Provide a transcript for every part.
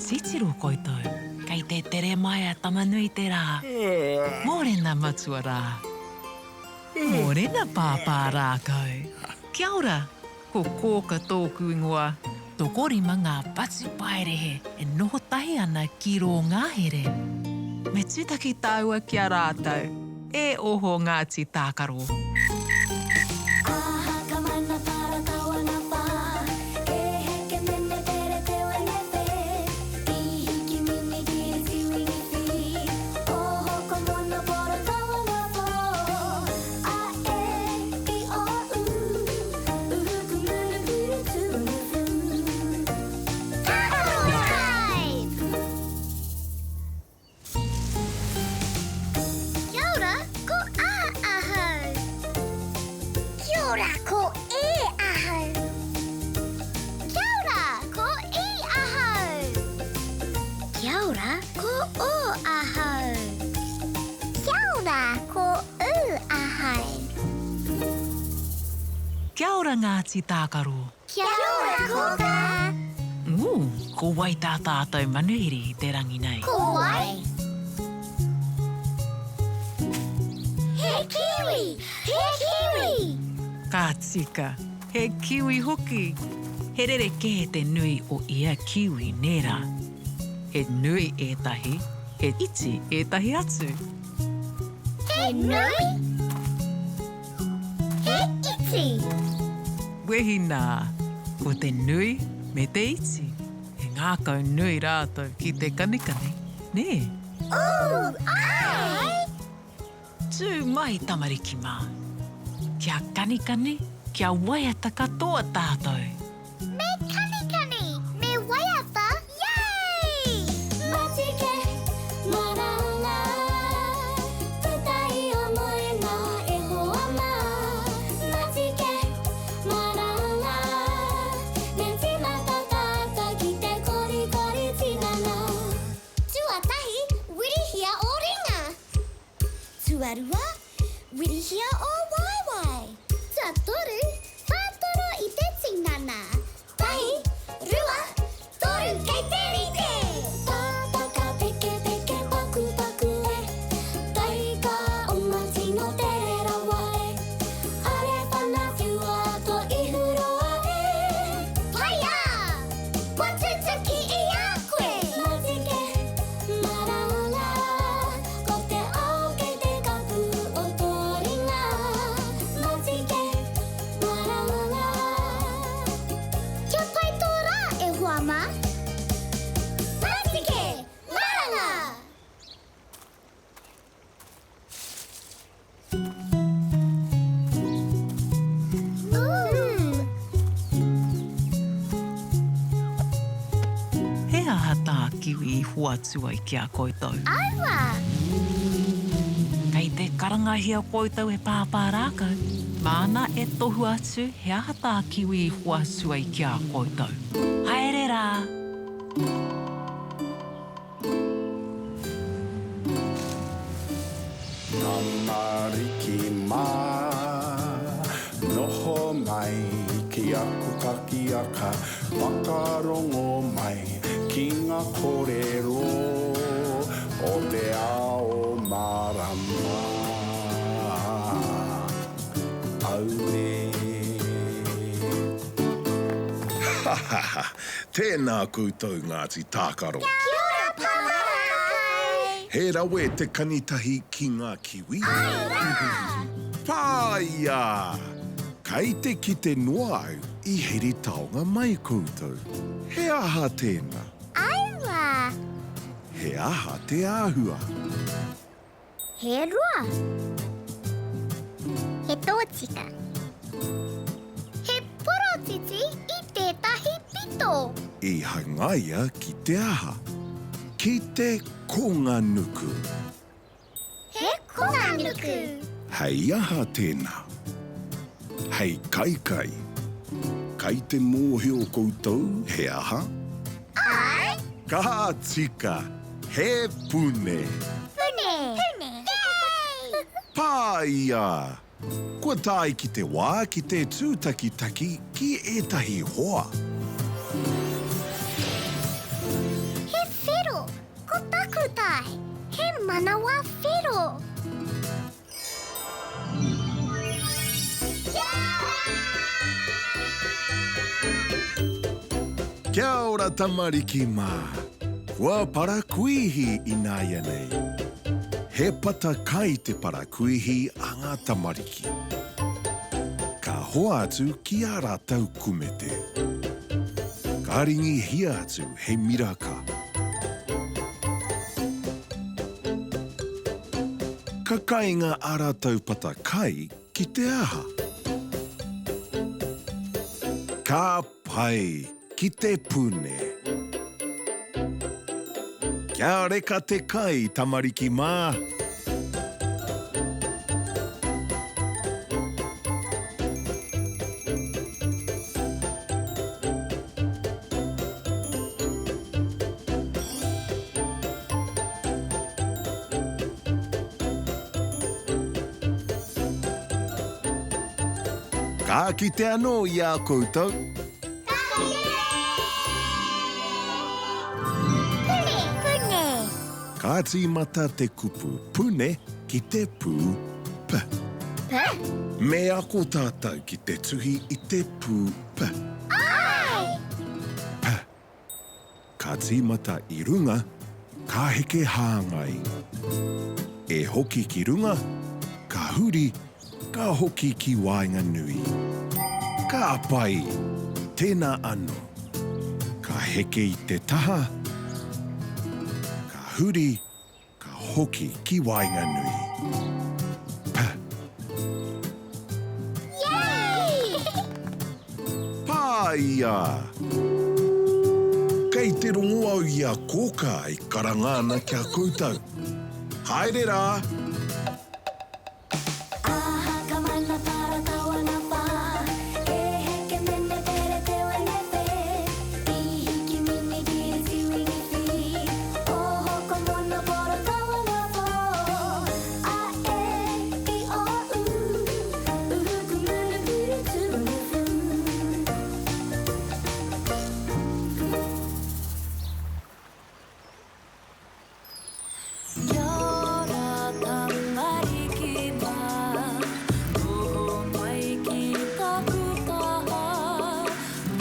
Titiro koutou, kei te tere mai a Tama-nui-te-rā. Mōrena matua rā. Mōrena pāpā rākau. Kia ora, ko Kōka tōku ingoa. Tokorima ngā patupaiarehe e noho tahi ana ki rō ngahere. Me tūtaki tāua ki a rātou. E oho Ngāti Tākaro. Kia ora, ko A ahau. Kia ora, ko E ahau. Kia ora, ko I ahau. Kia ora, ko O ahau. Kia ora, ko U ahau. Kia ora Ngāti Tākaro. Kia ora Kōkā! Ooh, ko wai tā tātou manuhiri i te rangi nei? Ko wai? He kiwi! He kiwi! Ka tika, he kiwi hoki! He rerekē te nui o ia kiwi, nē rā? He nui ētahi, he iti ētahi atu. He nui? He iti. Wehi nā, ko te nui me te iti. He ngākau nui rātou ki te kanikani, nē? Ooh, āe! Tū mai tamariki mā. Kia kanikani, kia waiata katoa tātou. Me kanikani, me waiata, yay! Matike, maranga, puta i o moenga e hoa ma. Matike, maranga, me timata tata ki te korikori tinana. Tuatahi, wirihia o ringa. Tuarua, wirihia ō waewae. Tuatoru, whātoro i te tinana. Tahi, rua, toru kei te rite! Tātaka pekepeke pakupaku e, Taika oma tino tere rawa e, Are whana whiua to ihu roa e. Whaia! Kua tutuki i a koe! Matike, maranga, Ko te ao kei te kapu o tō ringa Matike, maranga. Kia pai tō rā e hoa mā. Matike, maranga! He aha tā Kiwi i hoatu ai ki a koutou? Aua! Kei te karangahia koutou e Pāpā Rākau, māna e tohu atu he aha tā Kiwi i hoatu ai ki a koutou. Haere rā! Tamariki mā, noho mai ki aku kakiaka, whakarongo mai ki ngā kōrero o te ao mārama. Auē. Ha ha ha! Tēnā koutou Ngāti Tākaro. Kia ora Papa Rākai! He rawe te kanitahi ki ngā kiwi. Āe rā! Pāia! Kei te kite noa au i heri taonga mai koutou. He aha tēnā? Aua! He aha te āhua? He roa. He tōtika. He porotiti i tētahi pito. I hangaia ki te aha? Ki te konganuku. He konganuku. Hei aha tēnā? Hei kaikai. Kai te mōhio koutou he aha? Āe! Ka tika! He pune. Pune! Pune! Yay! Pāia! Kua tae ki te wā ki te tūtakitaki ki ētahi hoa. He. Manawa whero. Kia ora tamariki mā! Kua parakuihi ināianei. He pata kai te parakuihi a ngā tamariki. Ka hoatu ki ā rātou kumete. Ka ringihia atu he miraka. Ka kainga ā rātou pata kai ki te aha? Ka pai ki te pune. Kia reka te kai, tamariki mā! Ka kite anō i a koutou. Ka kite! Pune! Pune! Ka tīmata te kupu pune ki te pū p. P? Me ako tātou ki te tuhi i te pū p. Āe! P. Ka tīmata i runga, ka heke hāngai. E hoki ki runga, ka huri, ka hoki ki waenganui. Ka pai! Tēnā anō. Ka heke i te taha, ka huri, Ka hoki ki waenganui. P. Yay! Pāia! Kei te rongo au i a Kōkā e karanga ana ki a koutou. Haere rā! Kia ora tamariki mā, noho mai ki taku taha,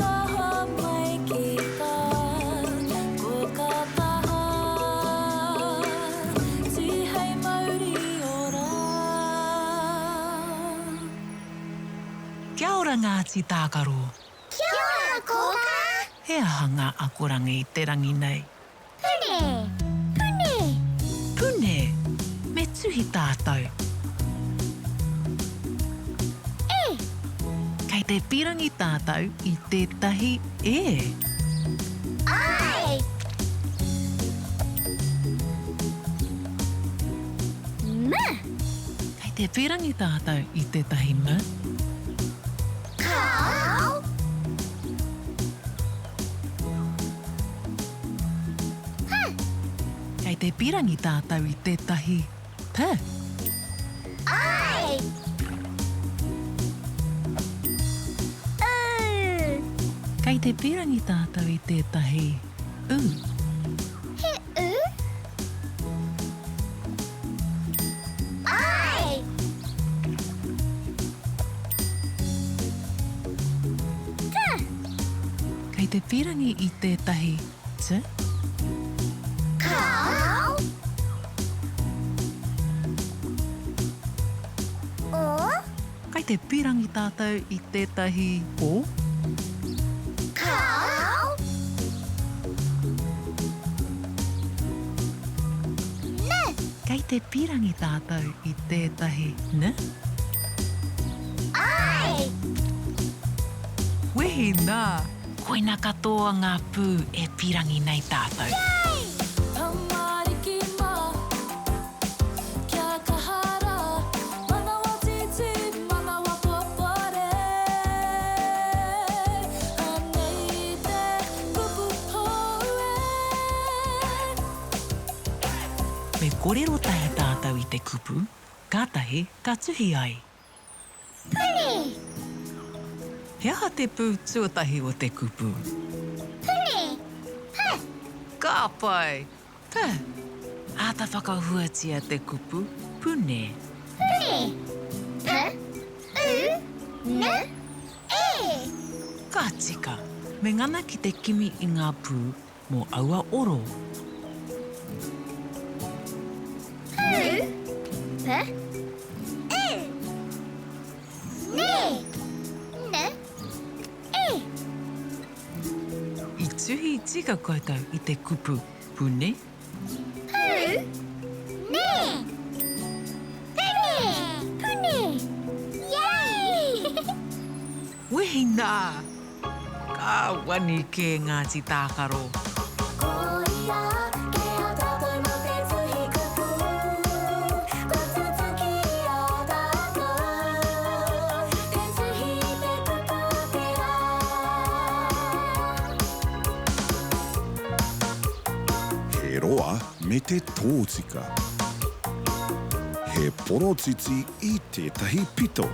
taha mai ki tā koka taha, tihei mauri ora. Kia ora Ngāti Tākaro. Kia ora Kōkā! He aha ngā akoranga i te rangi nei? Pune! Pune! Pune! Me tuhi tātou. E! Kei te pīrangi tātou i tētahi e. Āe! M! Kei te pīrangi tātou i tētahi m. Kāo! H. Kei te pīrangi tātou i tētahi P. I. U. Kei te pīrangi tātou i tētahi U. He U. I. T. Kei te pīrangi i tētahi T. Kāo. O. Kei te pīrangi tātou i tētahi O. Kāo. N. Kei te pīrangi tātou i tētahi N. Āe! Wehi nā! Koina katoa ngā pū e pīrangi nei tātou. Yay! Tamariki mā, kia kaha rā, manawa tītī, manawa popore. Anei te kupu hou e. Me kōrero tahi tātou i te kupu, kātahi ka tuhi ai. Pune! He aha te pū tuatahi o te kupu? Pune! P! Ka pai! P! Āta whakahuatia te kupu pune. Pune. P, U, N, E. Ka tika. Me ngana ki te kimi i ngā pū mō aua oro. Pū, P, U, Ne, N, E. I tuhi tika koutou i te kupu pune? Pū, ne! Pune! Pune! Yay! Wehi nā! Ka wani kē Ngāti Tākaro. Koia ke a tātou mō te tuhi kupu, kua tutuki i a tātou te tuhi i te kupu o te rā. He roa me te tōtika. He porotiti i tētahi pito.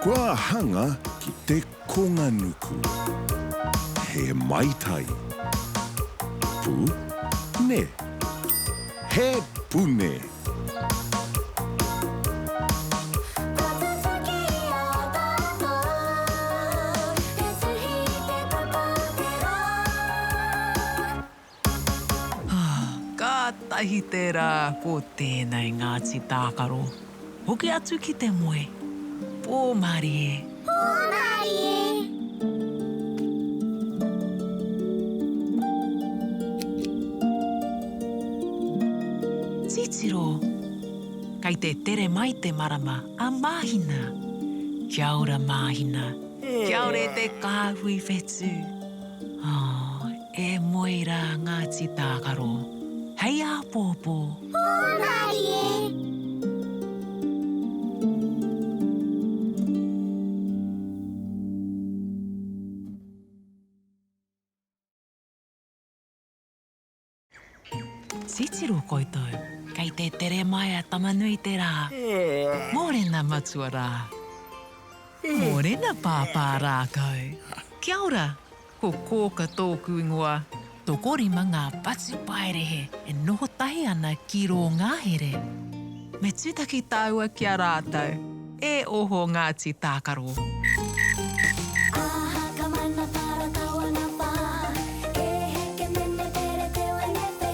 Kua hanga ki te konganuku. He maitai. Pu, ne. He pune. Kua tutuki i a tātou te tuhi i te kupu o te rā. Kātahi tērā ko tēnei Ngāti Tākaro. Hoki atu ki te moe. Pō mārie. Pō mārie. Titiro! Kei te tere mai te marama a Māhina. Kia ora Māhina. Kia ora e te kāhui whetū. Oh, e moe rā Ngāti Tākaro. Hei āpōpō. Pō mārie! Titiro koutou, kei te tere mai a Tama-nui-te-rā. Mōrena matua rā. Mōrena pāpā rākau. Kia ora, ko Kōka tōku ingoa. Tokorima ngā patupaiarehe e noho tahi ana ki rō ngahere. Me tūtaki tāua ki a rātou. E oho Ngāti Tākaro. Aha ka mana para kawana wha E heke mene pere te wene whe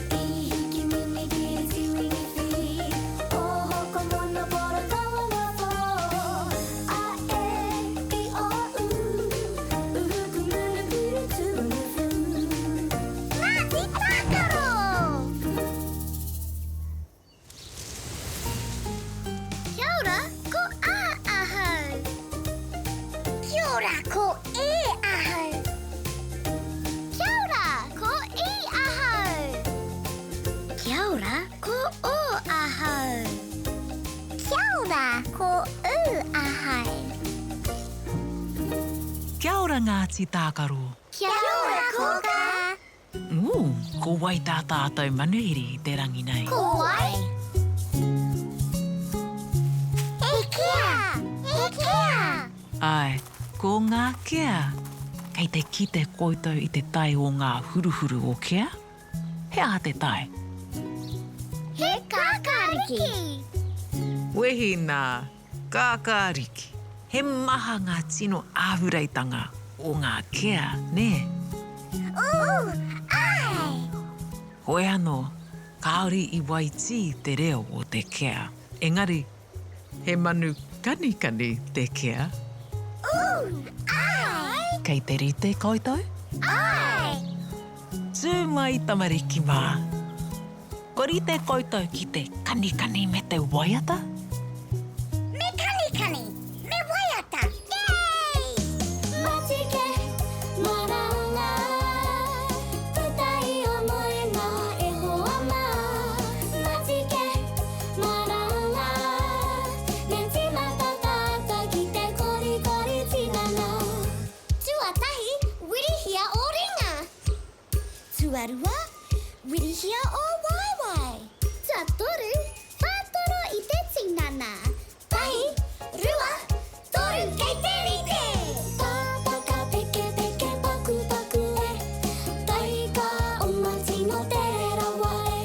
I hiki mini kiri tiwini whiri Oho ko mono poro kawana who A e i o u Uhu ku munu puru tu unu fu Ngāti Tākaro! Kia ora, ko A ahau. Kia ora, ko E ahau. Kia ora, ko I ahau. Kia ora, ko O ahau. Kia ora, ko U ahau. Kia ora Ngāti Tākaro. Kia ora Kōkā. Ū, ko wai tā tātou manuhiri i te rangi nei? Ko wai? E kea! E kea! Āe, ko ngā kea. Kei te kite koutou i te tae o ngā huruhuru o kea? He aha te tae? He kākāriki! Wehi nā! Kākāriki. He maha ngā tino āhureitanga o ngā kea, nē? Ū, āe! Hoi anō, kāore i waitī te reo o te kea. Engari, he manu kanikani te kea. Ū, āe! Kei te rite koutou? Āe! Tū mai tamariki mā! Kua rite koutou ki te kanikani me te waiata? Me kanikani, me waiata, yay! Matike, maranga, puta i o moenga e hoa mā. Matike, maranga, me tīmata tātou ki te korikori tinana. Tuatahi, wirihia ō ringa. Tuarua, wirihia ō waewae. Tuatoru, whātoro i te tinana. Tahi, rua, toru, kei te rite! Pāpaka peke peke paku paku e Taika oma tino tere rawa e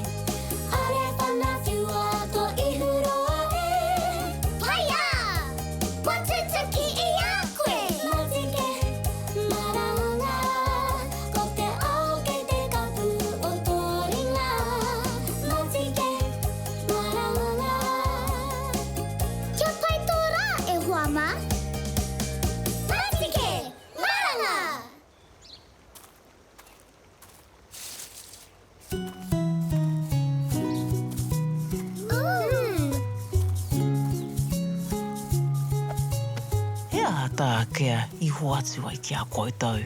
tā Kea i hoatu ai ki a koutou.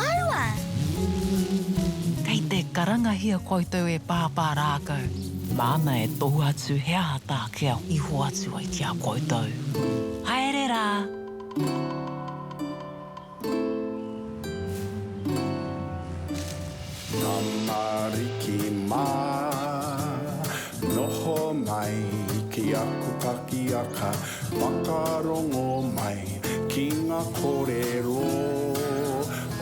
Aua! Kei te karangahia koutou e Pāpā Rākau, māna e tohu atu he aha tā Kea i hoatu ai ki a koutou. Haere rā! Tamariki mā, noho mai ki aku pakiaka, whakarongo mai ki ngā kōrero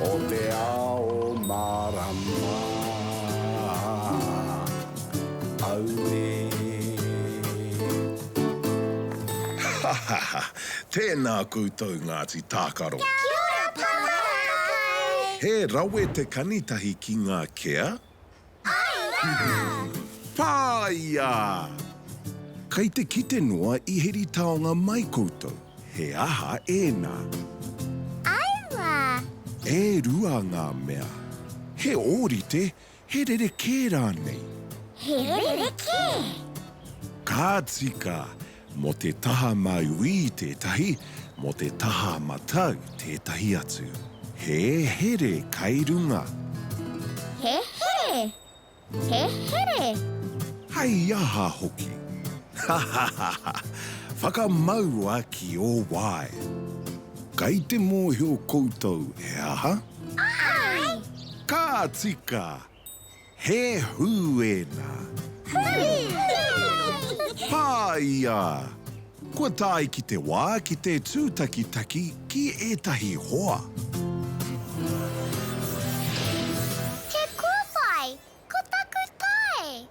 o te ao mārama. Auē. Ha ha ha! Tēnā koutou Ngāti Tākaro. Kia ora Pāpā! He rawe te kanitahi ki ngā kea? Āe rā! Pāia! Kei te kite noa i heri taonga mai koutou, he aha ēnā? Āe rā! E rua ngā mea. He ōrite, he rerekē rānei? He rerekē! Ka tika, mō te taha mauī tētahi, mō te taha matau tētahi atu. He here kai runga. He here! He here! Hei aha hoki? Ha ha ha ha! Whakamaua ki ō wae. Kai te mōhio koutou he aha? Āe! Ka tika! He hū ēnā. Hū! Pāia! Kua tae ki te wā ki te tūtakitaki ki ētahi hoa. He kōwhai, ko taku tae.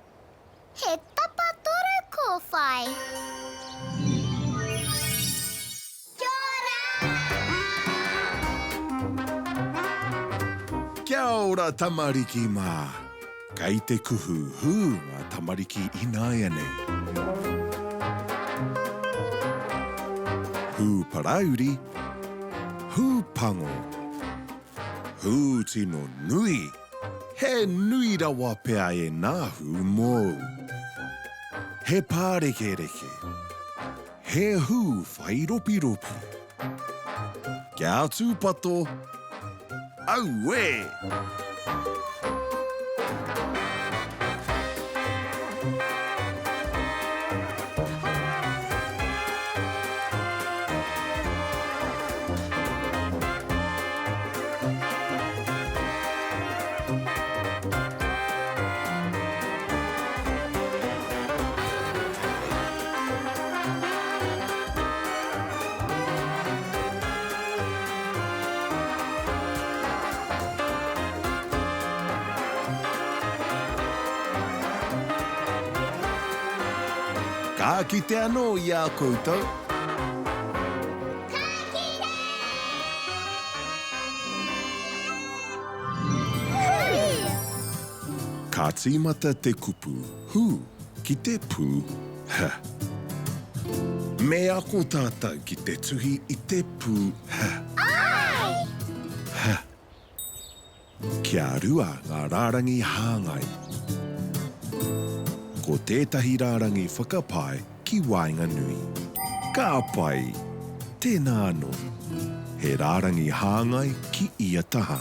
He tapatoru kōwhai. Kia ora! Kia ora tamariki mā! Kei te kuhu hū ngā tamariki ināianei. Hū parauri, hū pango. Hū tino nui! He nui rawa pea ēnā hū mōu. He pārekereke. He hū whai ropiropi. Kia tūpato! Auē! Ka kite anō i a koutou. Ka kite! Ka tīmata te kupu hū ki te pū h. Me ako tātou ki te tuhi i te pū h. Āe! H. Kia rua ngā rārangi hāngai. Ko tētahi rārangi whakapae ki waenganui. Ka pai! Tēnā anō. He rārangi hāngai ki ia taha.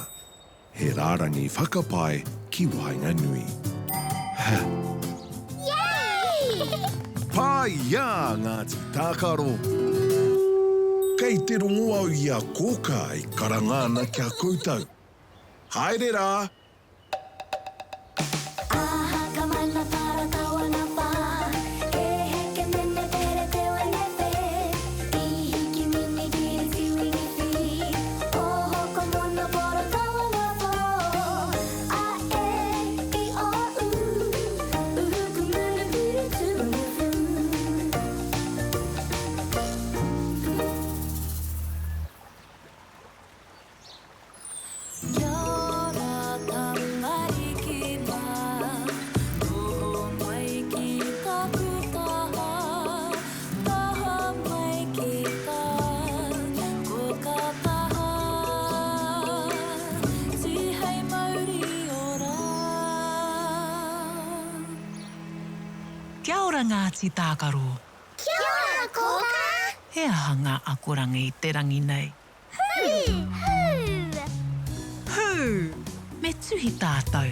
He rārangi whakapae ki waenganui. H. Yay! Pāiā Ngāti Tākaro! Kei te rongo au i a Kōkā e karanga ana ki a koutou. Haere rā! Kia ora tamariki mā, noho mai ki taku taha, taha mai ki tā koka taha, tihei mauri ora. Kia ora Ngāti Tākaro. Kia ora Kōkā! He aha ngā akoranga i te rangi nei? Hū! Hū! Me tuhi tātou.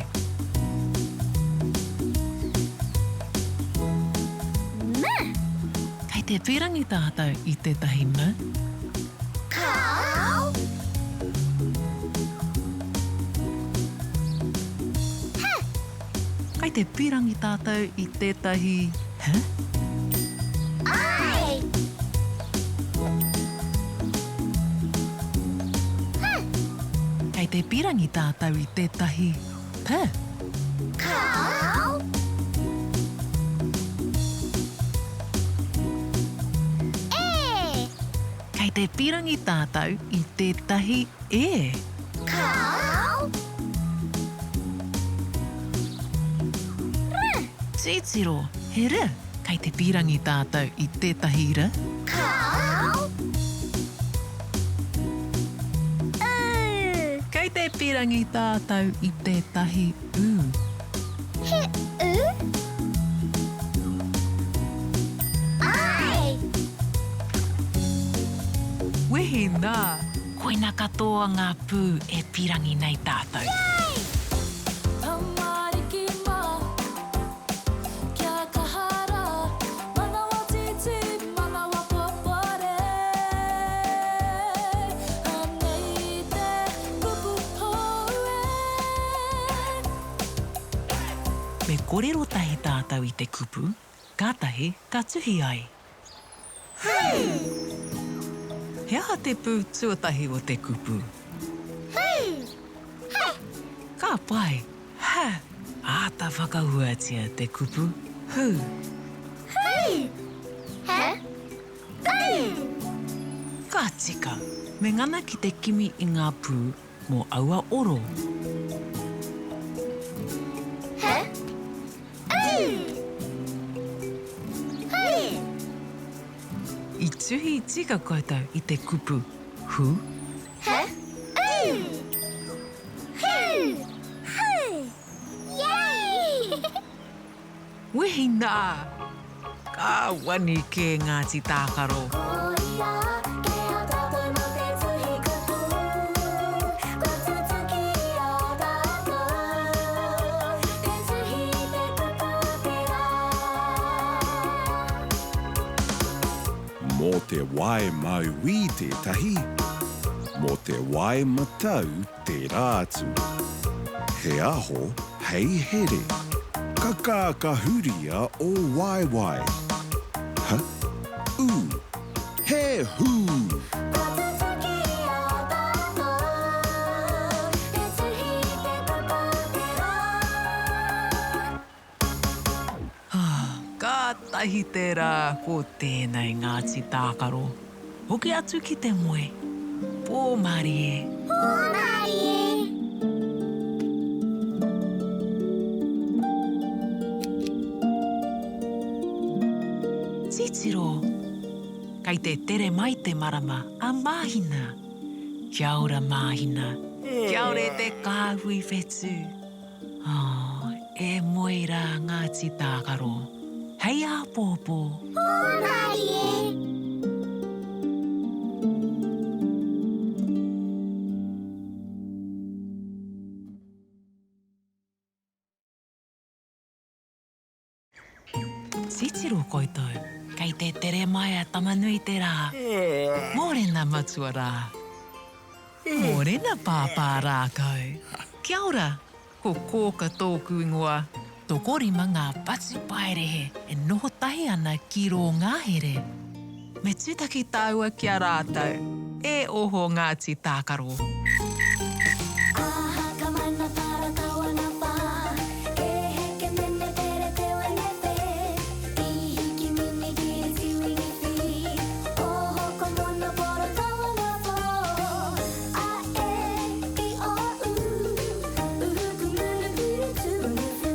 M! Kei te pīrangi tātou i tētahi m. Kāo! H! Kei te pīrangi tātou i tētahi h. I! H! Kei te pīrangi tātou i tētahi p. Kāo! E! Kei te pīrangi tātou i tētahi e. Kāo! R! Titiro, he r. Kei te pīrangi tātou i tētahi r. Kāo! U! Kei te pīrangi tātou i tētahi u. He u? Ai! Wehi nā! Koina katoa ngā pū e pīrangi nei tātou. Yay! Tamariki mā, kia kaha rā, manawa tītī, manawa papare. Anei te kupu hou e. Me kōrero tahi tātou i te kupu, kātahi ka tuhi ai. He aha te pū tuatahi o te kupu? Ka pai. Ha! Āta whakahuatia te kupu hū. Ka tika. Me ngana ki te kimi i ngā pū mō aua oro. I tuhi tika koutou i te kupu hu? Wehi nā! Ka wani kē Ngāti Tākaro. Koia kē a tātou mō te tuhi kupu, kua tutuki i a tātou te tuhi i te kupu o te rā. Mō te wae mauī tētahi, mō te wae matau tērā atu. He aho hei here. Ka kākahuria ō waewae. H, U. He hū! Kua tutuki i a tātou te tuhi i te kupu o te rā. Kātahi te rā ko tēnei Ngāti Tākaro. Hoki atu ki te moe. Pō mārie. Pō mārie. Titiro! Kei te tere mai te marama a Māhina. Kia ora Māhina. Kia ora e te kāhui whetū. Oh, e moe rā Ngāti Tākaro. Hei āpōpō. Hōmarie! Titiro koutou, kei te tere mai a Tama-nui-te-rā. Mōrena matua rā. Mōrena pāpā rākau. Kia ora, ko Kōka tōku ingoa. Tokorima ngā patupaiarehe e noho tahi ana ki rō ngahere. Me tūtaki tāua ki a rātou. E oho Ngāti Tākaro. Aha ka mana para kawana wha E heke mene pere te wene whe I hiki mini kiri tiwini whiri Oho ko mono poro kawana who A e i o u Uhu ku munu piri tuunu fu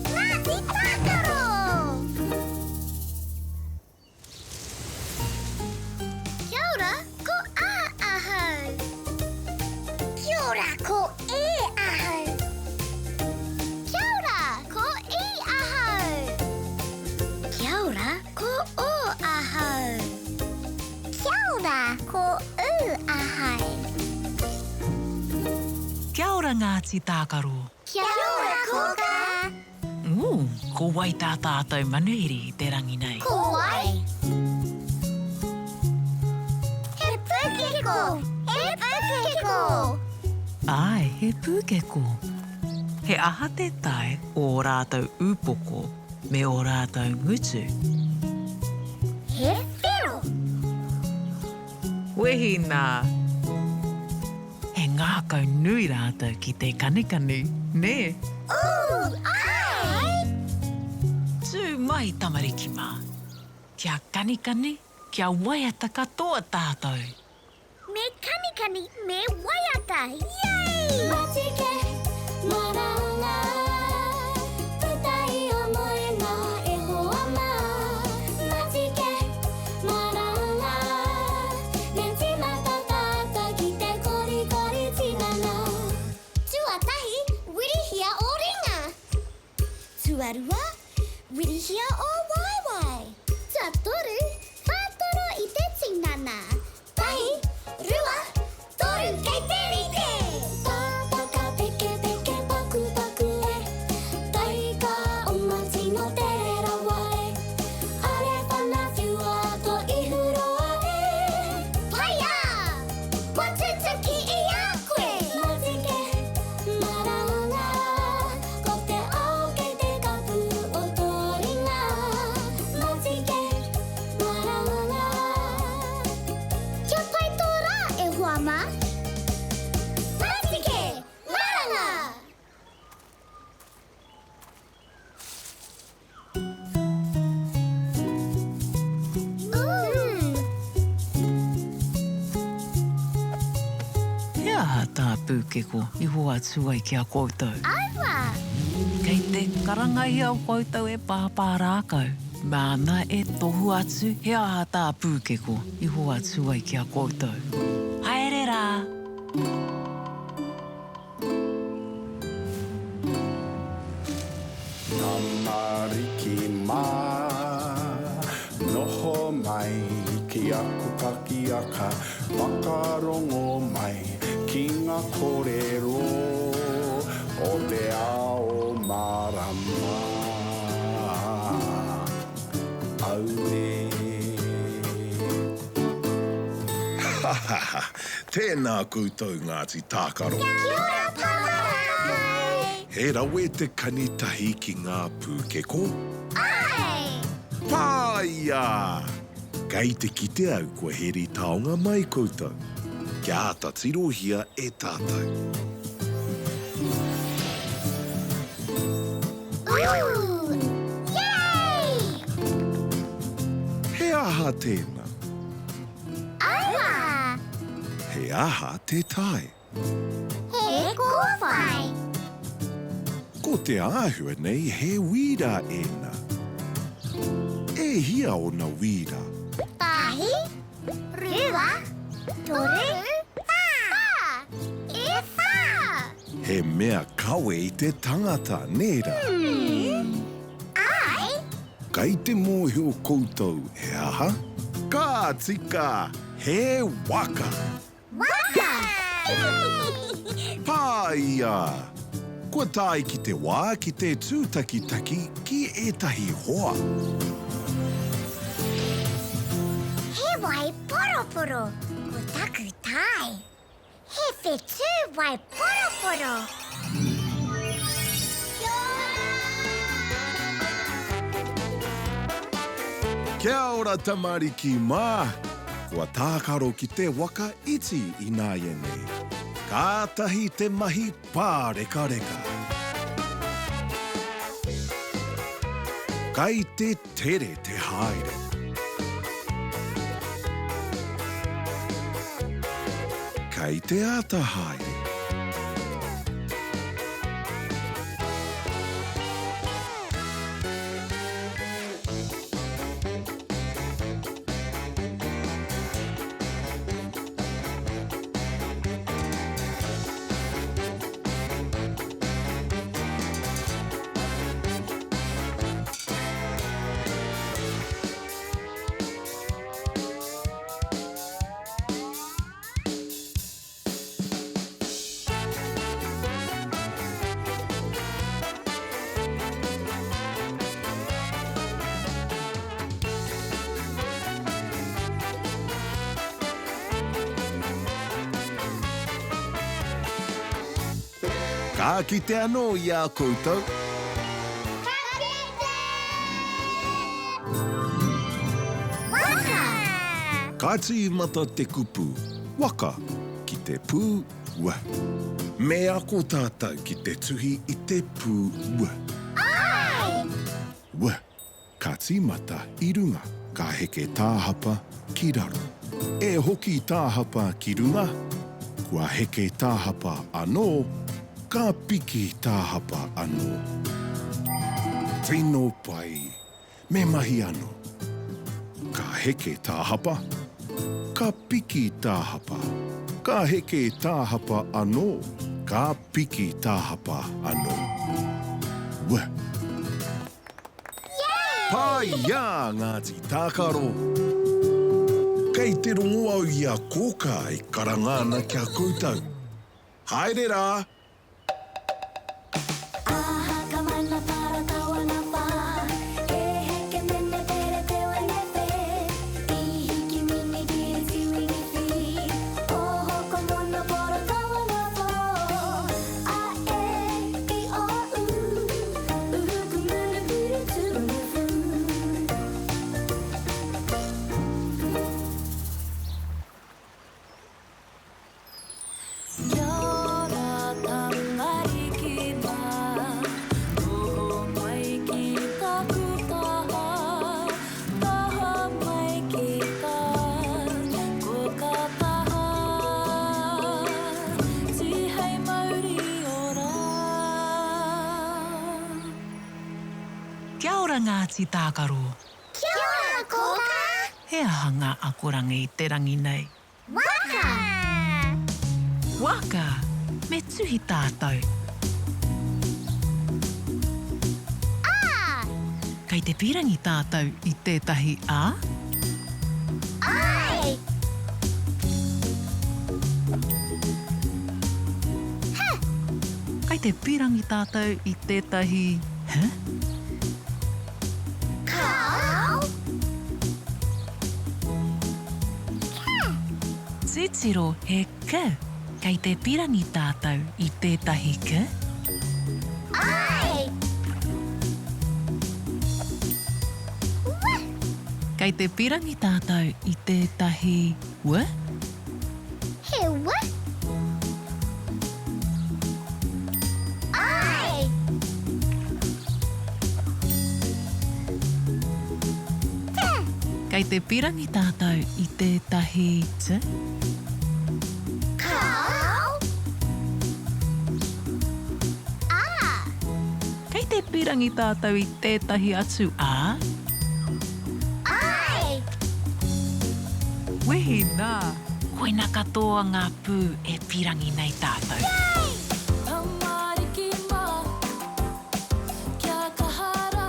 Ngāti Tākaro! Kia ora, ko A ahau. Ngāti Tākaro! Kia ora, Kōkā! Ū, ko wai tā tātou manuhiri i te rangi nei? Ko wai? He pūkeko! He pūkeko! Āe, he pūkeko. He aha te tae o ō rātou ūpoko me ō rātou ngutu? He whero. Wehi nā! He ngākau nui rātou ki te kanikani, nē? Ooh, āe! Tū mai tamariki mā! Kia kanikani, kia waiata katoa tātou! Me kanikani, me waiata! Yay! Matike, maranga, puta i o moenga e hoa mā. Matike, maranga, me tīmata tātou ki te korikori tinana. Tuatahi, wirihia ō ringa. Tuarua, wirihia ō waewae. Tuatoru, whātoro i te tinana. Tahi, rua, toru, kei te rite! Tātaka peke peke paku paku e Taika oma tino tere rawa e Are whana whiua to ihu roa e Paia! Kua tutuki i a koe! Matike, maranga, ko te ao kei te kapu o tō ringa. Matike, maranga. Kia pai tō rā, e hoa mā! Matike, maranga! He aha tā Pūkeko i hoatu ai ki a koutou? Aua! Kei te karangahia o koutou e Pāpā Rākau, māna e tohu atu he aha tā Pūkeko i hoatu ai ki a koutou. Haere rā! Tamariki mā, noho mai ki aku pakiaka, whakarongo mai ki ngā kōrero o te ao mārama. Auē. Ha ha ha! Tēnā koutou Ngāti Tākaro. Kia ora Pāpā! He rawe te kani tahi ki ngā pūkeko? Āe! Pāia! Kei te kite au kua heri taonga mai koutou. Kia āta tirohia e tātou. Ooh! Yay! He aha tēnā? Aua! He aha te tae? He kōwhai. Ko te āhua nei he wīra ēnā. E hia ōna wīra? Tahi, rua, toru, whā. E whā! He mea kawe i te tangata, nē rā? Āe! Kei te mōhio koutou he aha? Ka tika! He waka! Waka! Pāia! Kua tae ki te wā ki te tūtakitaki ki ētahi hoa. He wai poroporo ko taku tae. He whetū wai poroporo. Kia ora tamariki mā! Kua tākaro ki te waka iti ināianei. Kātahi te mahi pārekareka. Kai te tere te haere. Kei te āta haere. Ka kite anō i a koutou. Ka kite! Waka! Ka tīmata te kupu waka ki te pū w. Me ako tātou ki te tuhi i te pū w. Āe! W. Ka tīmata i runga, ka heke tāhapa ki raro. E hoki tāhapa ki runga, kua heke tāhapa anō, ka piki tāhapa anō. Tino pai! Me mahi anō. Ka heke tāhapa, ka piki tāhapa, ka heke tāhapa anō, ka piki tāhapa anō. W. Paiā Ngāti Tākaro! Kei te rongo au i a Kōkā e karanga ana ki a koutou. Haere rā! Aha ka mana para tawana wha E heke mene pere te wene whe I hiki mini kiri tiwini whiri Oho ko mono poro tawana who A e i o u Tihei mauri ora. Kia ora Ngāti Tākaro. Kia ora Kōkā. He aha ngā akoranga i te rangi nei? Waka! Waka! Me tuhi tātou. A! Kei te pīrangi tātou i tētahi A? Āe! H! Kei te pīrangi tātou i tētahi H? Kāo! K! Titiro he K. Kei te pīrangi tātou i tētahi K? Āe! W! Kei te pīrangi tātou i tētahi W? He W? Āe! T! Kei te pīrangi tātou i tētahi T? Kāo! A! Kei te pīrangi tātou i tētahi atu A? Āe! Wehi nā! Koina katoa ngā pū e pīrangi nei tātou. Yay! Tamariki mā, kia kaha rā,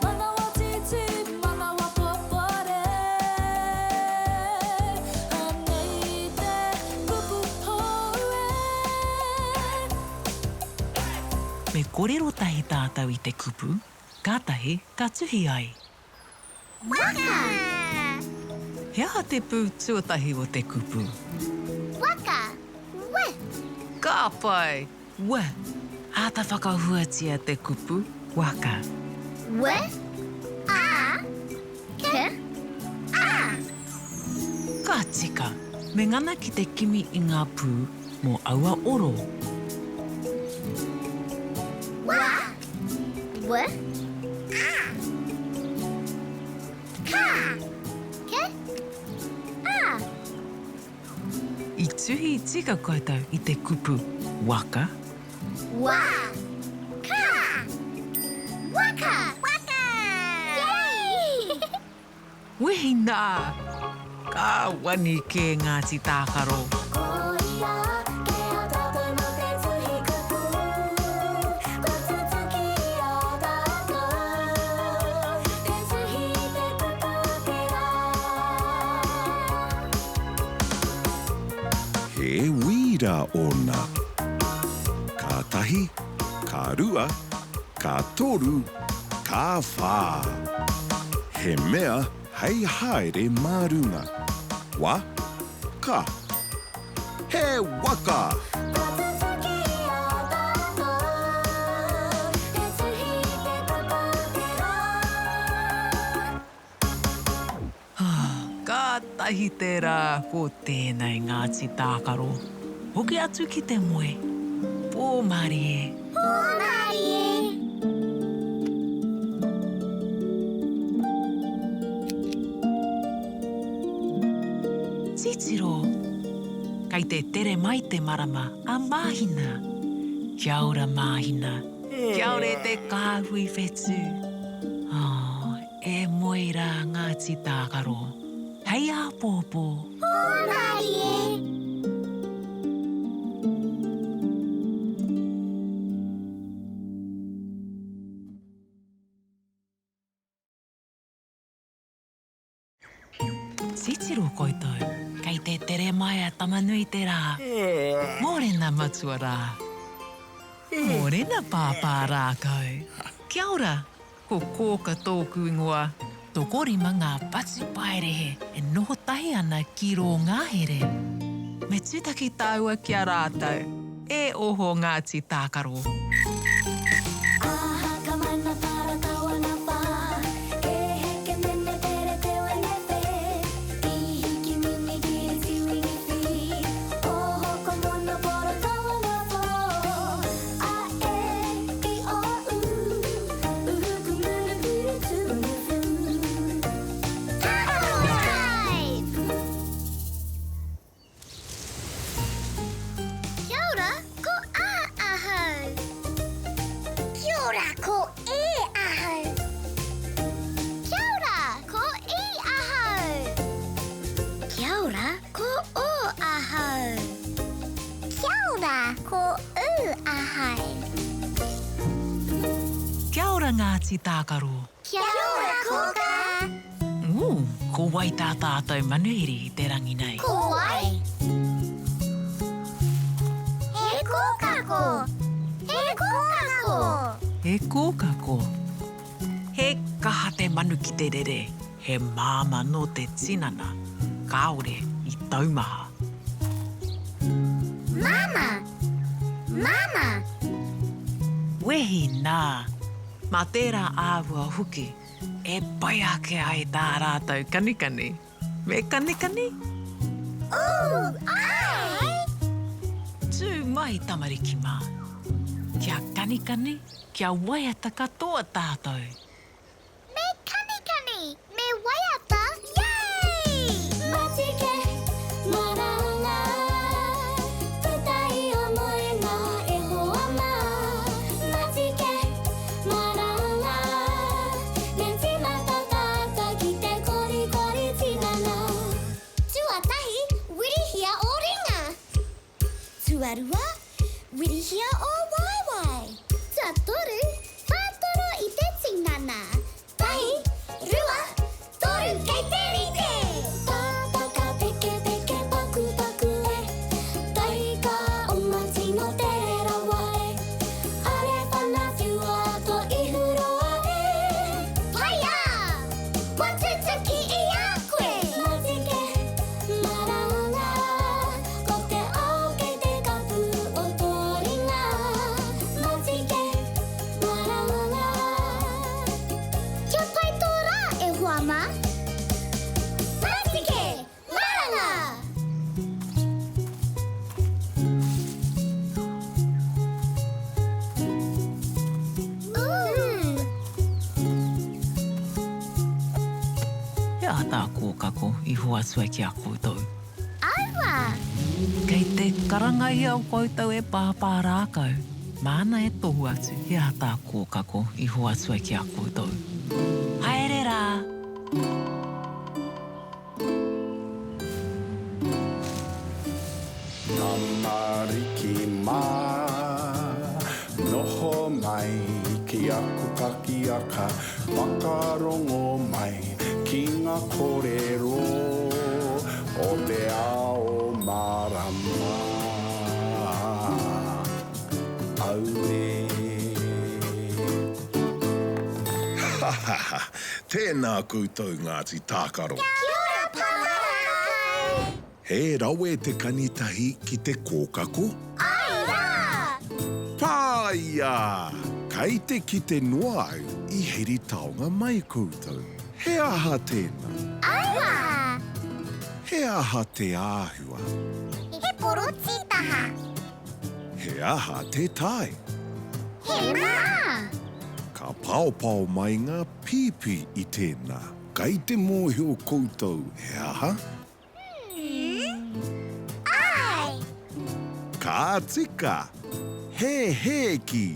manawa tītī, manawa popore. Anei te kupu hou e. Me kōrero tahi tātou i te kupu, kātahi ka tuhi ai. Waka! He aha te pū tuatahi o te kupu? Waka! W! Ka pai! W! Āta whakahuatia te kupu waka. W, A, K, A. Ka tika! Me ngana ki te kimi i ngā pū mō aua oro. Wa, W, A. Ka, K, A. I tuhi tika koutou i te kupu waka? Wa, ka, Waka! Waka! Yay! Wehi nā! Ka wani kē Ngāti Tākaro. Ko ia kē a tātou mō te tuhi kupu, kua tutuki i a tātou te tuhi i te kupu te rā. He wīra ōna. Ka tahi, ka rua, ka toru, ka whā. He mea hei haere mā runga. Wa, ka. He waka! Kua tutuki i a tātou. Kotahi te rā ko tēnei Ngāti Tākaro. Hoki atu ki te moe. Pō mārie. Pō mārie. Titiro! Kei te tere mai te marama a Māhina. Kia ora Māhina. Kia ora e te kāhui whetū. Oh, e moe rā Ngāti Tākaro. Hei āpōpō. Pō mārie. Titiro koutou, kei te tere mai a Tama-nui-te-rā. Mōrena matua rā. Mōrena pāpā rākau. Kia ora, ko Kōka tōku ingoa. Tokorima ngā patupaiarehe e noho tahi ana ki rō ngahere. Me tūtaki tāua ki a rātou. E oho Ngāti Tākaro. Aha ka mana para kawana wha E heke mene pere te wene whe I hiki mini kiri tiwini whiri Oho ko mono poro kawana who A e i o u Uhu ku munu piri tuwini whu Tākaro Live! Kia ora, ko A ahau. Kia ora, ko E ahau. Kia ora, ko I ahau. Kia ora, ko O ahau. Kia ora, ko U ahau. Kia ora Ngāti Tākaro. Kia ora Kōkā. Ooh, ko wai tā tātou manuhiri i te rangi nei? Ko wai? He kōkako! He kōkako! He kōkako. He kaha te manu ki te rere, he māmā nō te tinana, kāore i taumaha. Māmā! Māmā! Wehi nā! Mā tērā āhua hoki e pai ake ai tā rātou kanikani. Me kanikani? Ooh, āe! Tū mai tamariki mā. Kia kanikani, kia waiata katoa tātou. Me kanikani, me waiata, yay! Matike, maranga, puta i o moenga e hoa ma. Matike, maranga, me timata tata ki te korikori tinana. Tuatahi, wirihia o ringa. Tuarua, wirihia ō waewae. Tuatoru, whātoro i te tinana. Tahi, rua, toru kei te rite! Tātaka peke peke paku paku e Taika oma tino tere rawa e Are whana whiua to ihu roa e Paia! Kua tutuki i a koe! Matike, Maranga, ko te ao kei te kapu o tō ringa. Matike, maranga. Kia pai tō rā, e hoa mā. Matike, maranga! Ooh! He aha tā Kōkako i hoatu ai ki a koutou? Aua! Kei te karanga ia o koutou e pāpā rākau, māna e tohu atu he aha tā Kōkako i hoatu ai ki a koutou. Haere rā! Tamariki mā, noho mai ki aku pakiaka, whakarongo mai ki ngā kōrero o te ao mārama. Auē. Ha ha ha! Tēnā koutou Ngāti Tākaro! Kia ora Pāpā! He rawe te kanitahi ki te kōkako? Āe rā! Pāia! Kei te kite noa au i heri taonga mai koutou. He aha tēnā? Aua! He aha te āhua? He porotītaha. He aha te tae? He mā. Ka paopao mai ngā pīpī i tēnā. Kei te mōhio koutou he aha? Āe! Ka tika! He hēki!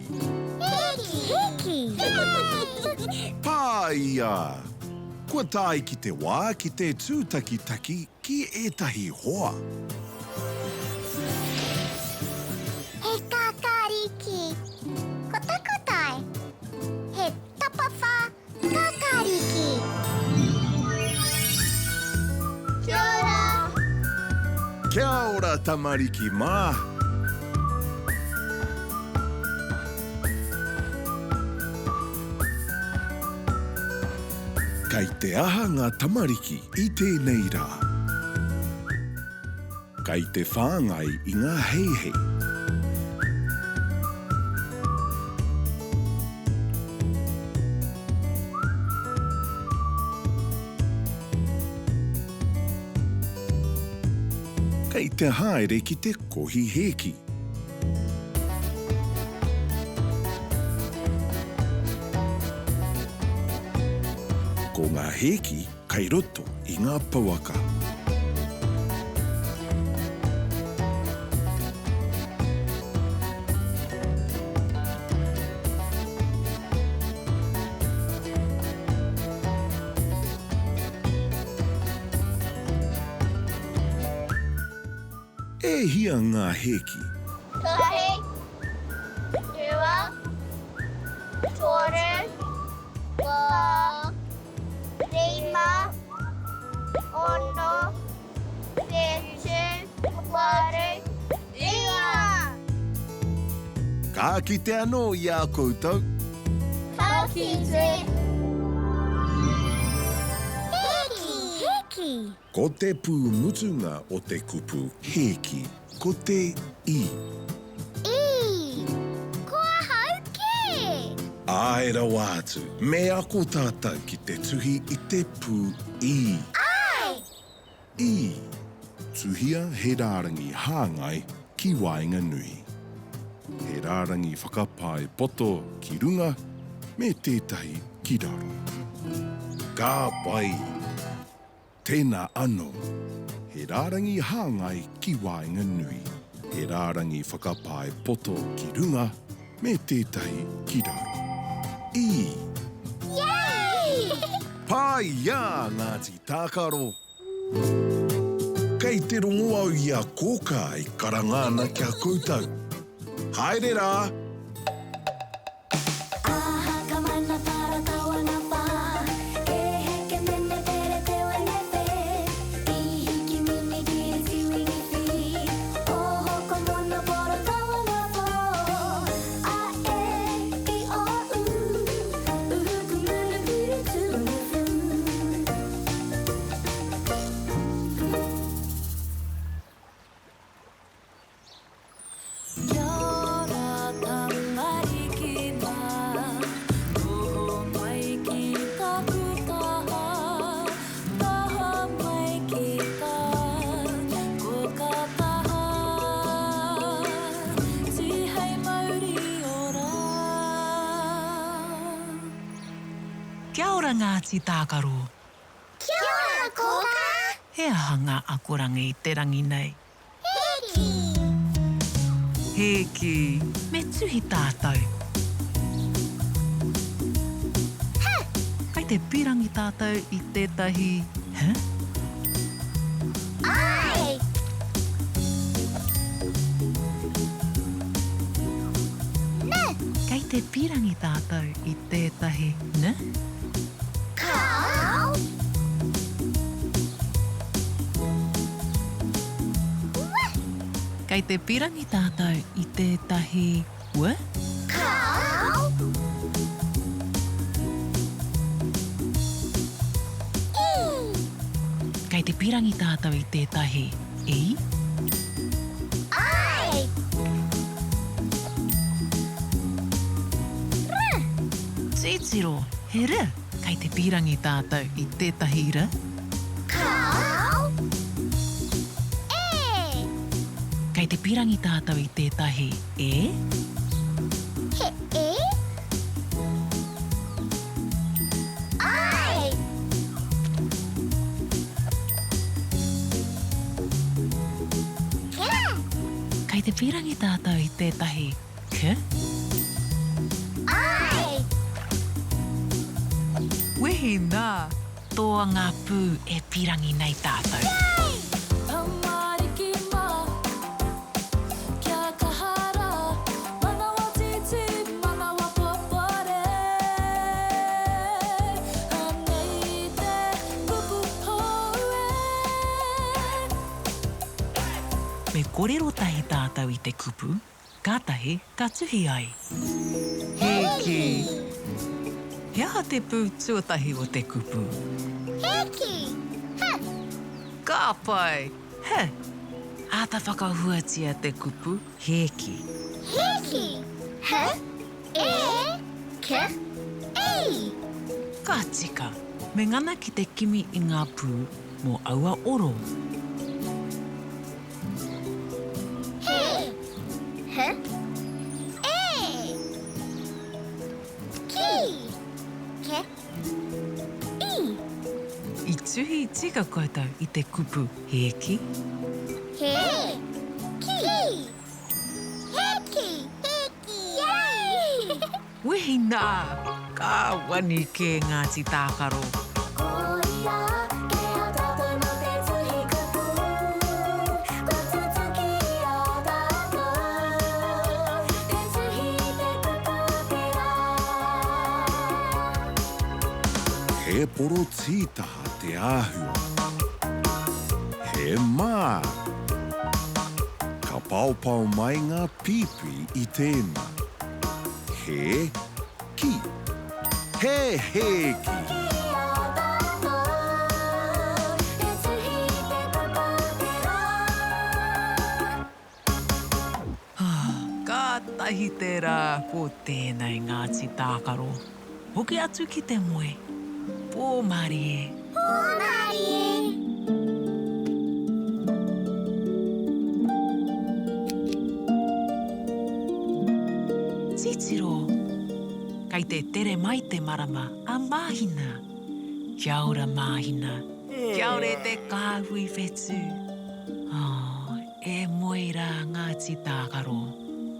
Hēki! Hēki! Pāia! Kua tae ki te wā ki te tūtakitaki ki ētahi hoa. He kākāriki. Ko taku tae, he tapawhā Kākāriki! Kia ora! Kia ora tamariki mā! Kei te aha ngā tamariki i tēnei rā? Kei te whāngai i ngā heihei. Kei te haere ki te kohi hēki. Ko ngā hēki Kei roto i ngā pouaka. E hia ngā hēki? Tahi, rua, toru, whā, Rima, ono, whitu, waru, iwa! Ka kite anō i a koutou. Ka kite. Hēki! Hēki! Ko te pū mutunga o te kupu hēki, ko te i. I! Ko ahau kē! Āe rawa atu, me ako tātou ki te tuhi i te pū i. Āe! I. Tuhia he rārangi hāngai ki waenganui. He rārangi whakapae poto ki runga me tētahi ki raro. Ka pai! Tēnā anō, he rārangi hāngai ki waenganui, he rārangi whakapae poto ki runga me tētahi ki raro. I. Yay! Pāiā Ngāti Tākaro! Kei te rongo au i a Kōkā e karanga ana ki a koutou. Haere rā! Kia ora tamariki mā, noho mai ki taku taha, taha mai ki tā koka taha, tihei mauri ora. Kia ora Ngāti Tākaro. Kia ora Kōkā! He aha ngā akoranga i te rangi nei? Hēki! Hēki! Me tuhi tātou. He! Kei te pīrangi tātou i tētahi he? Āe! Ne! Kei te pīrangi tātou i tētahi ne? Kāo! Ua! Kei te pirangi tātou i tētahi ua? Kāo! I! Kei te pirangi tātou i tētahi i? Ai! R! Titiro, he r! Kei te pīrangi tātou i tētahi r? Kāo! te pīrangi tātou i tētahi e? He e? Āe! Ke? Kei te pīrangi tātou i tētahi k? Āe! Wehi nā! Toa ngā pū e pīrangi nei tātou. Yay! Tamariki mā, kia kaha rā, manawa tītī, manawa popore. Anei te kupu hou e. Me kōrero tahi tātou i te kupu, kātahi ka tuhi ai. Hēki! He aha te pū tuatahi o te kupu? Hēki! H! Ka pai! H! Āta whakahuatia te kupu hēki. Hēki! H, E, K, I! Ka tika! Me ngana ki te kimi i ngā pū mō aua oro. He, h, e, ki, ke, i. I tuhi tika koutou i te kupu hēki? He, ki, hēki, hēki, yay! Wehi nā! Ka wani kē Ngāti Tākaro. Ko ia kē a tātou mō te tuhi kupu, kua tutuki i a tātou te tuhi i te kupu o te rā. He porotītaha te āhua. He mā. Ka paopao mai ngā pīpī i tēnā. He ki. He hēki. Kātahi te rā ko tēnei Ngāti Tākaro. Hoki atu ki te moe. Pō mārie. Pō mārie. Titiro! Kei te tere mai te marama a Māhina. Kia ora Māhina. Kia ora e te kāhui whetū. Oh, e moe rā Ngāti Tākaro.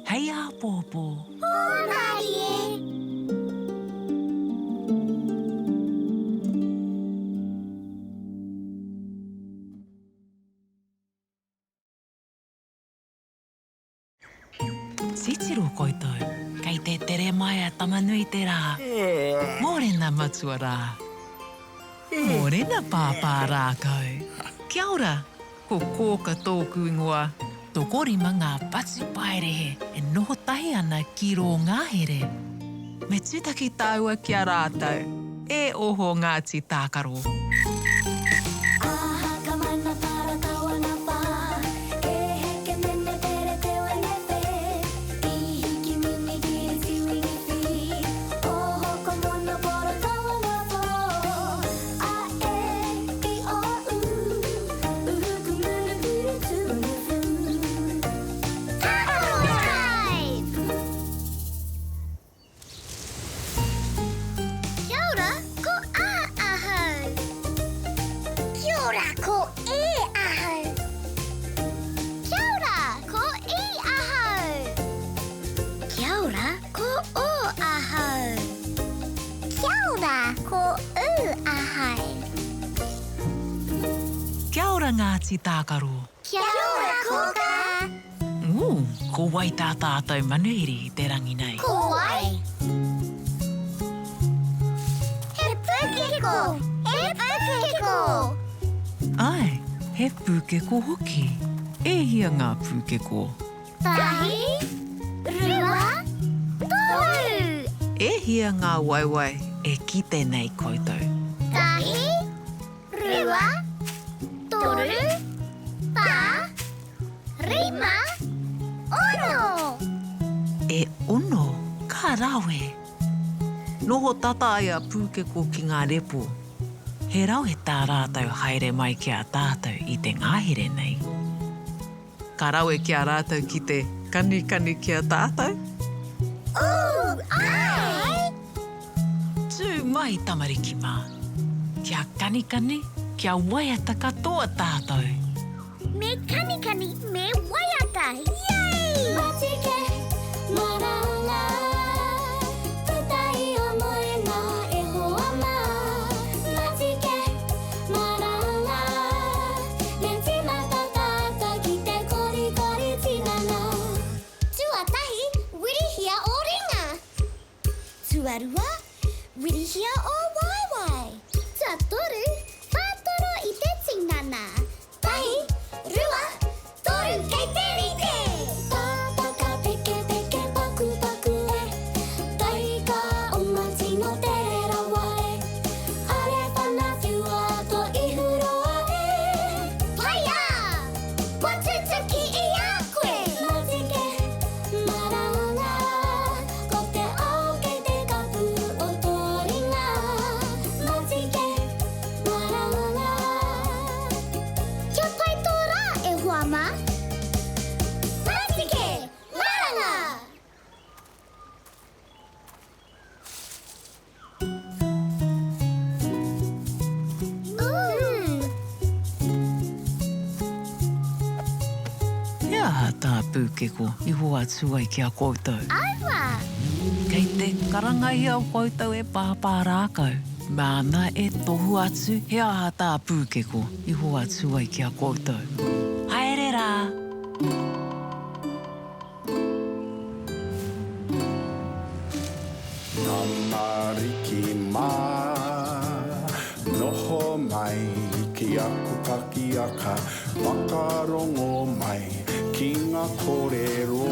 Hei āpōpō. Pō mārie! Titiro koutou, kei te tere mai a Tama-nui-te-rā. Mōrena matua rā. Mōrena pāpā rākau. Kia ora, ko Kōka tōku ingoa. Tokorima ngā patupaiarehe e noho tahi ana ki rō ngahere. Me tūtaki tāua ki a rātou. E oho Ngāti Tākaro. Kia ora, ko A ahau. Kia ora, ko E ahau. Kia ora, ko I ahau. Kia ora, ko O ahau. Kia ora, ko U ahau. Kia ora Ngāti Tākaro. Kia ora Kōkā. Ooh, ko wai tā tātou manuhiri i te rangi nei? Ko wai? He pūkeko! He pūkeko! Āe, he pūkeko hoki. E hia ngā pūkeko? Tahi, rua, toru! E hia ngā waewae e kite nei koutou? Tahi, Rua, toru, whā, rima, ono! E ono, ka rawe! Noho tata ai a Pūkeko ki ngā repo. He rawe tā rātou haere mai ki a tātou i te ngahere nei. Ka rawe ki a rātou ki te kanikani ki a tātou. Ooh, āe! Tū mai tamariki mā. Kia kanikani, kia waiata katoa tātou. Me kanikani, me waiata, yay! Matike, maranga, puta i o moenga e hoa mā. Matike, maranga, me tīmata tātou ki te korikori tinana. Tuatahi, wirihia ō ringa. Tuarua, wirihia ō waewae. Tuatoru, whātoro i te tinana. Tahi, rua, toru, kei te rite! Pāpaka peke peke paku paku e Taika oma tino tere rawa e Are whana whiua to ihu roa e Paia! Kua tutuki i a koe! Matike, maranga, ko te ao kei te kapu o tō ringa. Matike, maranga. Kia pai tō rā, e hoa mā! Matike, maranga! He aha tā Pūkeko i hoatu ai ki a koutou? Aua! Kei te karanga i a koutou e Pāpā Rākau. Māna e tohu atu he aha tā Pūkeko i hoatu ai ki a koutou. Haere rā! Tamariki mā, noho mai ki aku pakiaka, whakarongo mai ki ngā kōrero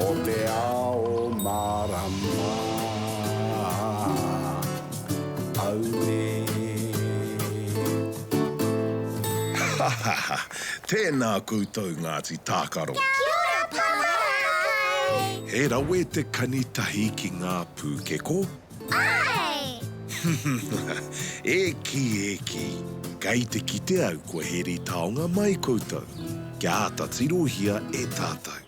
o te ao mārama. Auē. Ha ha ha! Tēnā koutou Ngāti Tākaro. Kia ora Pāpā! He rawe te kani tahi ki ngā pūkeko? Āe! E kī, e kī, kei te kite au kua heri taonga mai koutou, kia āta tirohia e tātou.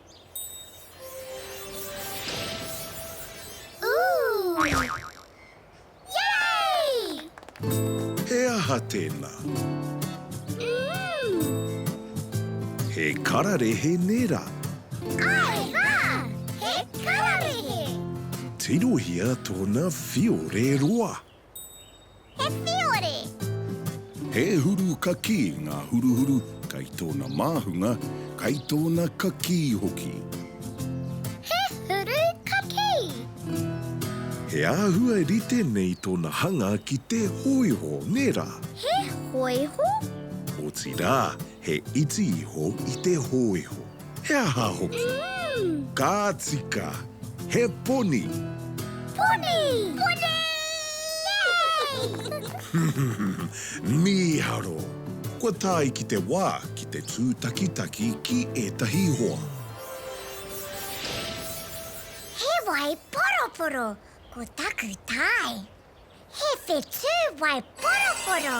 Ooh! Yay! He aha tēnā? Mm. He kararehe nē rā? Āe rā! He kararehe! Tirohia tōna whiore roa. He whiore! He huru kakī ngā huruhuru kai tōna māhunga, kai tōna kakī hoki. He huru kakī! He āhua rite nei tōna hanga ki te hōiho, nē rā? He hōiho? Otirā, he iti iho i te hōiho. He aha hoki? Mm. Ka tika! He poni! Poni! Poni! Mīharo! Kua tae ki te wā ki te tūtakitaki ki ētahi hoa. He wai poroporo ko taku tae. He whetū wai poroporo.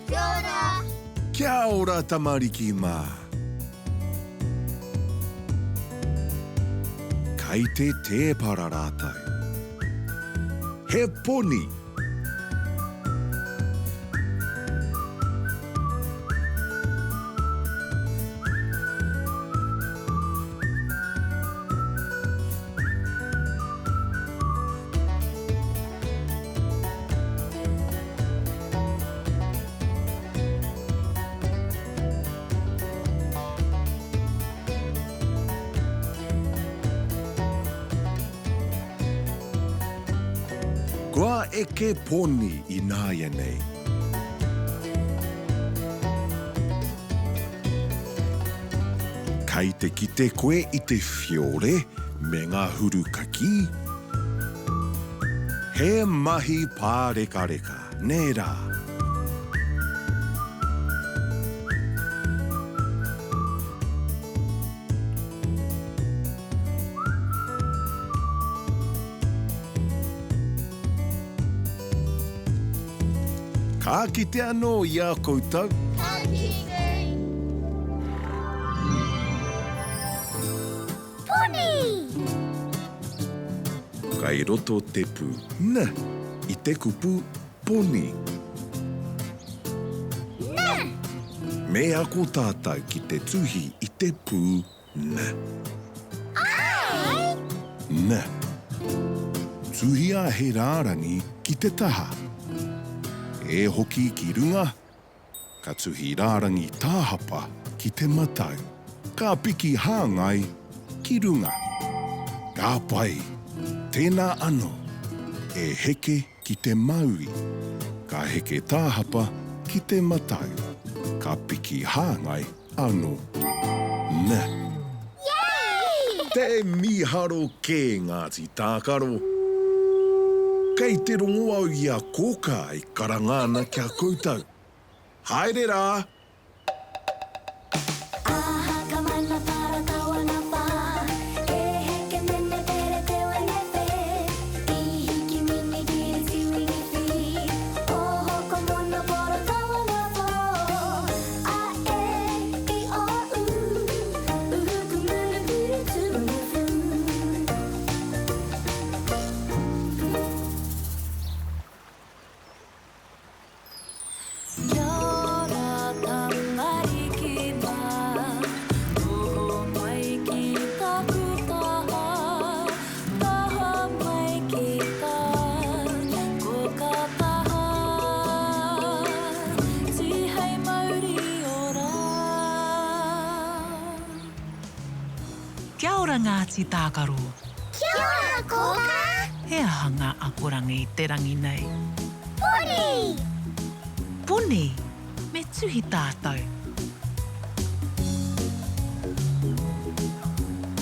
Kia ora! Kia ora tamariki mā! Kai te tēpara rātou. He poni! Kua eke poni ināianei. Kei te kite koe i te whiore me ngā huru kakī? He mahi pārekareka, nē rā? Ka kite anō i a koutou. Poni! Kai roto te pū N i te kupu poni. N! Me ako tātou ki te tuhi i te pū N. Āe! N. Tuhia he rārangi ki te taha. E hoki ki runga, ka tuhi rārangi tāhapa ki te matau. Ka piki hāngai ki runga. Ka pai! Tēnā anō. E heke ki te maui. Ka heke tāhapa ki te matau. Ka piki hāngai anō. N. Yay! Te mīharo kē Ngāti Tākaro. Kei te rongo au i a Kōkā e karanga ana ki a koutou. Haere rā! Kia ora tamariki mā, noho mai ki taku taha, taha mai ki tā koka taha, tihei mauri ora. Kia ora Ngāti Tākaro. Kia ora Kōkā! He aha ngā akoranga i te rangi nei? Poni! Poni! Me tuhi tātou.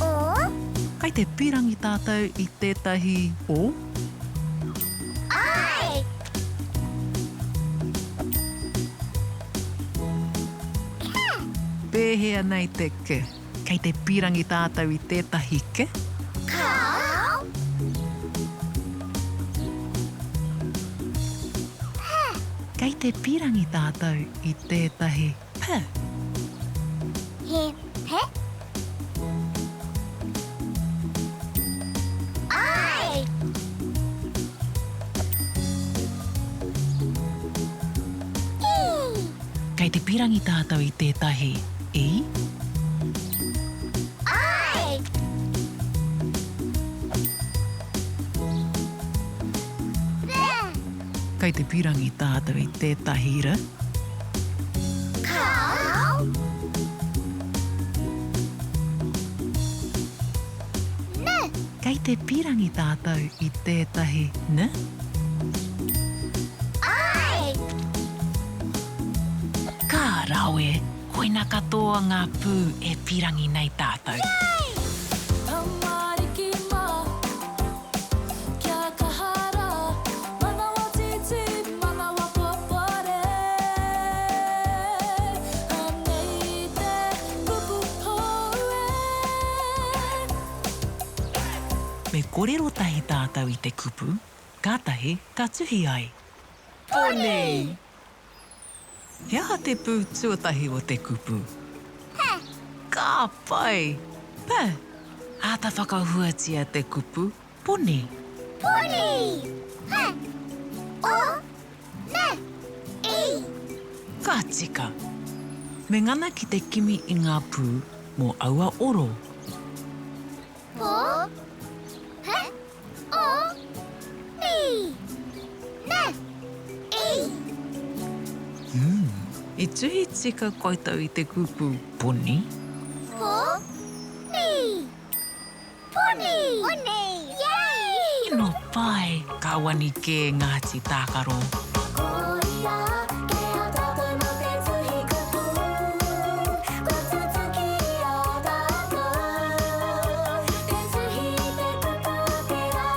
O. Kai te pirangi tātou i tētahi o? Āe! Ke. Pēhea nei te ke? Kei te pirangi tātou i tētahi ke? Kāo. P. Kei te pirangi tātou i tētahi p? He pe. Āe! I. Kei te pirangi tātou i tētahi i? Āe! R. Kei te pirangi tātou i tētahi r? Kāo. N. Kei te pirangi tātou i tētahi n? Āe! Ka rawe! Koina katoa ngā pū e pirangi nei tātou. Yay! Tamariki mā, kia kaha rā, manawa tītī, manawa popore. Anei te kupu hou e. Me korero tahi tātou i te kupu, kātahi ka tuhi ai. Poni! He aha te pū tuatahi o te kupu? P. Ka pai! P. Āta whakahuatia te kupu poni. Poni! P. O. N. I. Ka tika! Me ngana ki te kimi i ngā pū mō aua oro. Po. P. O, N, N, I. Umm, i tuhi tika koutou i te kupu poni? Po, ni. Poni! Poni! Yay! Tino pai! Ka wani kē Ngāti Tākaro. Koia kē a tātou mō te tuhi kupu, kua tutuki i a tātou te tuhi i te kupu o te rā.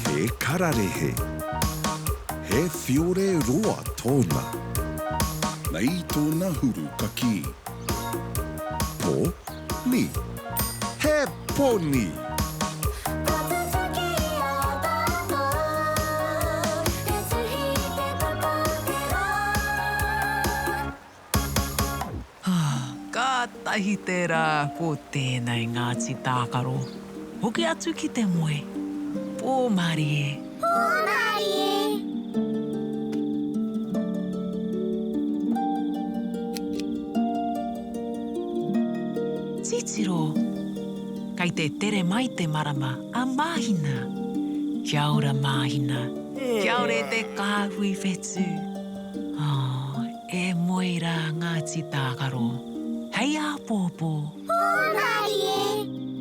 He kararehe. He whiore roa tōna. Nei tōna huru ka kī. Po, ni. He poni! Kātahi te rā ko tēnei Ngāti Tākaro. Hoki atu ki te moe. Pō mārie. Pō mārie. Titiro! Kei te tere mai te marama a Māhina. Kia ora Māhina. Kia ora e te kāhui whetū. Oh, e moe rā Ngāti Tākaro. Hei āpōpō. Pō mārie.